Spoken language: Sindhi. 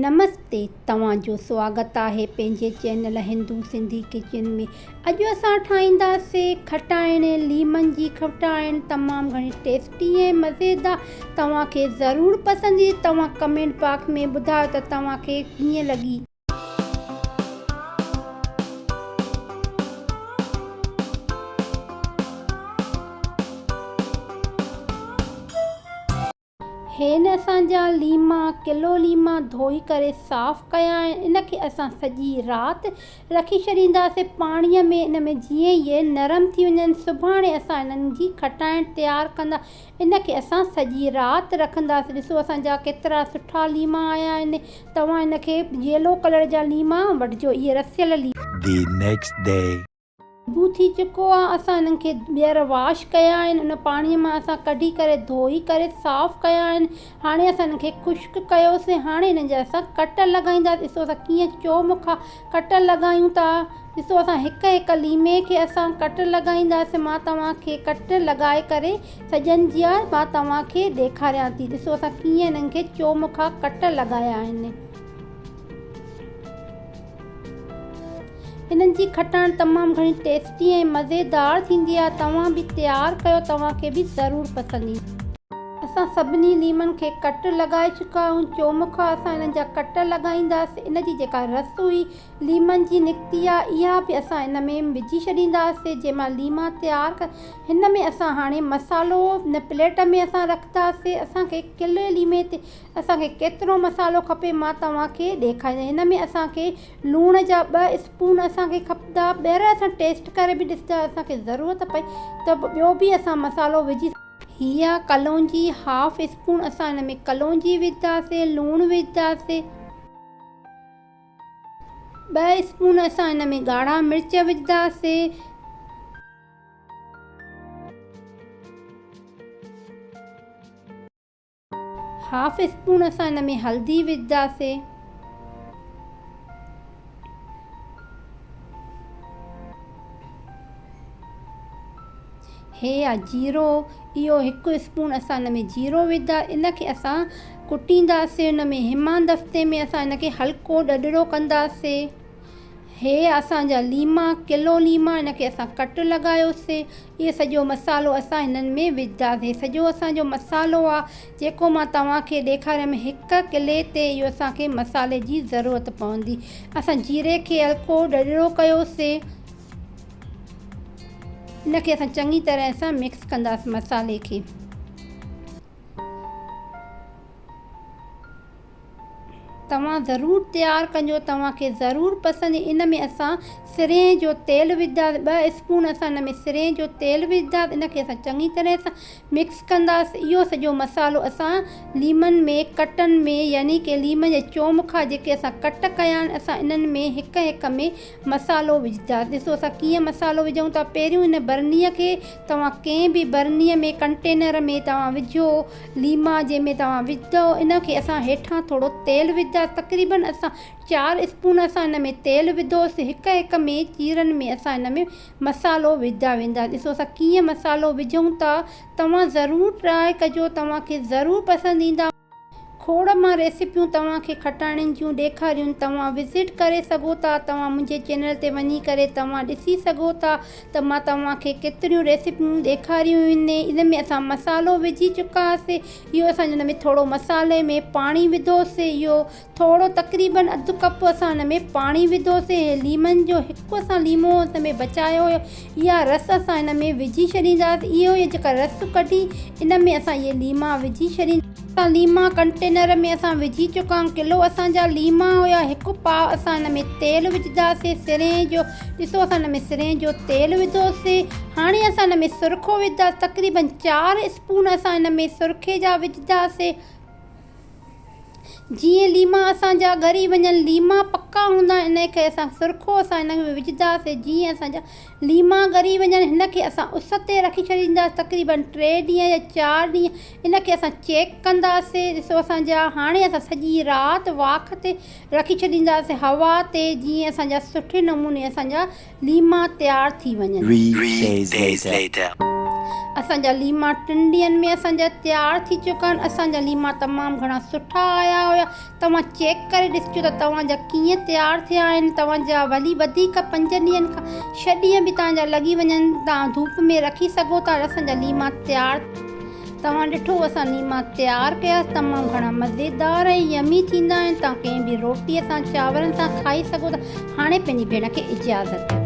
نمستي توهان جو سواگت آهي پنهنجي چينل هندو سنڌي ڪچن ۾ اڄ اسان ٺاهينداسي کٽائڻ ليمن جي کٽائڻ تمام گهڻي ٽيسٽي ۽ مزيدار توهان کي ضرور پسند ايندي توهان ڪمينٽ باڪس ۾ ٻڌايو ته توهان کي ڪيئن لڳي. هين اسان جا ليما ڪلو ليما ڌوئي ڪري صاف ڪيا آهن ان کي اسان سڄي رات رکي ڇڏينداسين پاڻي ۾ ان ۾ جيئن اهي نرم ٿي وڃن سڀاڻي اسان انهن جي کٽائڻ تيار ڪندا ان کي اسان سڄي رات رکنداسين ڏسو اسان جا ڪيترا سٺا ليما آيا آهن توهان ان کي ييلو ڪلر جا ليما وٺجو اهي رسيل ليما. The next day. بو ٿي چڪو آ اسان انهن کي ٻيهر واش ڪيا آهن ان پاڻي مان اسان ڪڍي ڪري ڌوئي ڪري صاف ڪيا آهن هاڻي اسان انهن کي خشڪ ڪيوسين هاڻي انهن جا اسان ڪٽ لڳائيندا ڏسو اسان ڪيئن چومکا ڪٽ لڳايون ٿا ڏسو اسان هڪ هڪ ليمي کي اسان ڪٽ لڳائينداسين مان توهان کي ڪٽ لڳائي ڪري سڄن جا مان توهان کي ڏيکاريان ٿي ڏسو اسان ڪيئن انهن کي چومکا ڪٽ لڳايا آهن. انهن جي کٽاڻ تمام گهڻي ٽيسٽي ۽ مزيدار ٿيندي آهي توهان به تيار ڪيو توهان کي به ضرور پسند ايندي. اسان سڀني ليمن کي ڪٽ لڳائي چڪا آهيون چومکا اسان انهن جا ڪٽ لڳائينداسين ان جي جيڪا رس هئي ليمن جي نڪتي آهي اها به اسان ان ۾ وجهي ڇڏينداسين جنهن مان ليما تيار ڪ هن ۾ اسان هاڻي مصالحو ان پليٽ ۾ اسان رکنداسين اسان کي ڪلي ليمي تي اسان کي ڪيترو مصالحو کپي مان توهان کي ڏيکاريندس هن ۾ اسان کي لوڻ جا ٻه اسپون اسان کي کپندا ٻيهر اسان ٽيسٽ ڪري به ڏسندا اسان کي ضرورت پئي ته ٻيو به اسان مصالحو وجهي هي آ ڪلونجي هاف اسپون اسان هن ۾ ڪلونجي وجهنداسين لوڻ وجهنداسين ٻه اسپون اسان هن ۾ ڳاڙها مرچ وجهنداسين. هاف اسپون اسان ان ۾ هلدي وجهنداسي. هي آ جيرو اهو هڪ اسپون اسان ان ۾ جيرو وجهندا ان کي اسان ڪٽينداسي ان ۾ همان دستي ۾ اسان ان کي هلڪو ڏڏرو ڪنداسي. هي اسان جا ليما، ڪلو ليما، ان کي اسان ڪٽ لڳايوسي. اهو سڄو مصالحو اسان هنن ۾ وجهداسين. هي سڄو اسان جو مصالحو آ، جيڪو مان توهان کي ڏيکاريم. هڪ ڪلي تي اهو اسان کي مصالحي جي ضرورت پوندي. اسان جيري کي هلڪو ڏڏرو ڪيوسي. ان کي اسان چڱي طرح سان مڪس ڪنداسين مصالحي کي. توهان ضرور تيار ڪجو توهان کي ضرور پسند ان ۾ اسان سرين جو تيل وجهداس ٻه اسپون اسان ان ۾ سرين جو تيل وجهداس ان کي اسان چڱي طرح سان مڪس ڪنداس اهو سڄو مصالحو اسان ليمن ۾ ڪٽن ۾ يعني ڪي ليمن جا چومکا جيڪي اسان ڪٽ ڪيا آهن اسان انهن ۾ هڪ هڪ ۾ مصالحو وجهداس ڏسو اسان ڪيئن مصالحو وجهون ٿا پهريون ان برني کي توهان ڪنهن به برني ۾ ڪنٽينر ۾ توهان وجهو ليما جنهن ۾ توهان وجهندؤ ان کي اسان هيٺان ٿورو تيل وجهنداسين تقريبن اسان چار اسپون اسان ان ۾ تيل وڌوسين هڪ هڪ ۾ چيرن ۾ اسان ان ۾ مصالحو وجهندا وينداسين ڏسو اسان ڪيئن مصالحو وجهون ٿا توهان ضرور ٽرائي ڪجو توهان کي ضرور پسند ايندا. کوڙ مان ريسيپيون توهان کي کٽاڻين جون ڏيکاريون توهان وزٽ ڪري سگهو ٿا توهان منهنجي چينل تي وڃي ڪري توهان ڏسي سگهو ٿا ته مان توهان کي ڪيتريون ريسيپيون ڏيکاريون آهن ان ۾ اسان مصالحو وجهي چڪا هئاسي اهو اسان ان ۾ ٿورو مصالحي ۾ پاڻي وڌوسي اهو ٿورو تقريبن اڌ ڪپ اسان ان ۾ پاڻي وڌوسي هي ليمن جو هڪ اسان ليمو ان ۾ بچايو هيو اها رس اسان ان ۾ وجهي ڇڏينداسين اهو ئي جيڪا رس ڪڍي ان ۾ اسان اهي ليما وجهي ڇڏينداسين. اسان ليما ڪنٽينر ۾ اسان وجهي چڪا آهيون ڪلو اسان جا ليما هيا هڪ پاء اسان ان ۾ تيل وجهنداسين سرين جو ڏسو اسان ان ۾ سرين جو تيل وڌوسين هاڻي اسان ان ۾ سرکو وجهنداسين تقريبن چار اسپون اسان ان ۾ سرکي جا وجهنداسين جيئن ليما اسان جا ڳري وڃن ليما پڪا هوندا آهن ان کي اسان سرکو اسان ان ۾ وجهنداسين جيئن اسان جا ليما ڳري وڃن هن کي اسان اس تي رکي ڇڏينداسين تقريبن ٽي ڏينهن يا چار ڏينهن ان کي اسان چيڪ ڪنداسين ڏسو اسان جا هاڻي اسان سڄي رات واک تي رکي ڇڏينداسين هوا تي جيئن اسان جا سٺي نموني اسان جا ليما تيار ٿي وڃن. 3 days later. اسان جا ليما ٽن ڏينهن ۾ اسان جا تيار ٿي چڪا آهن. اسان جا ليما تمام گهڻا سٺا آيا هيا. توهان چيڪ ڪري ڏسجو ته توهان جا ڪيئن تيار ٿيا آهن. توهان جا ڀلي وڌيڪ پنج ڏينهن کان ڇهه ڏينهن به توهان جا لڳي وڃن توهان ڌوپ ۾ رکي سگهو ٿا. اسان جا ليما تيار. توهان ڏٺو اسان ليما تيار ڪيا تمام گهڻا مزيدار ۽ يمي ٿيندا آهن. توهان ڪنهن به روٽي سان چانورن سان کائي سگهو ٿا. هاڻي پنهنجي ڀيڻ کي اجازت.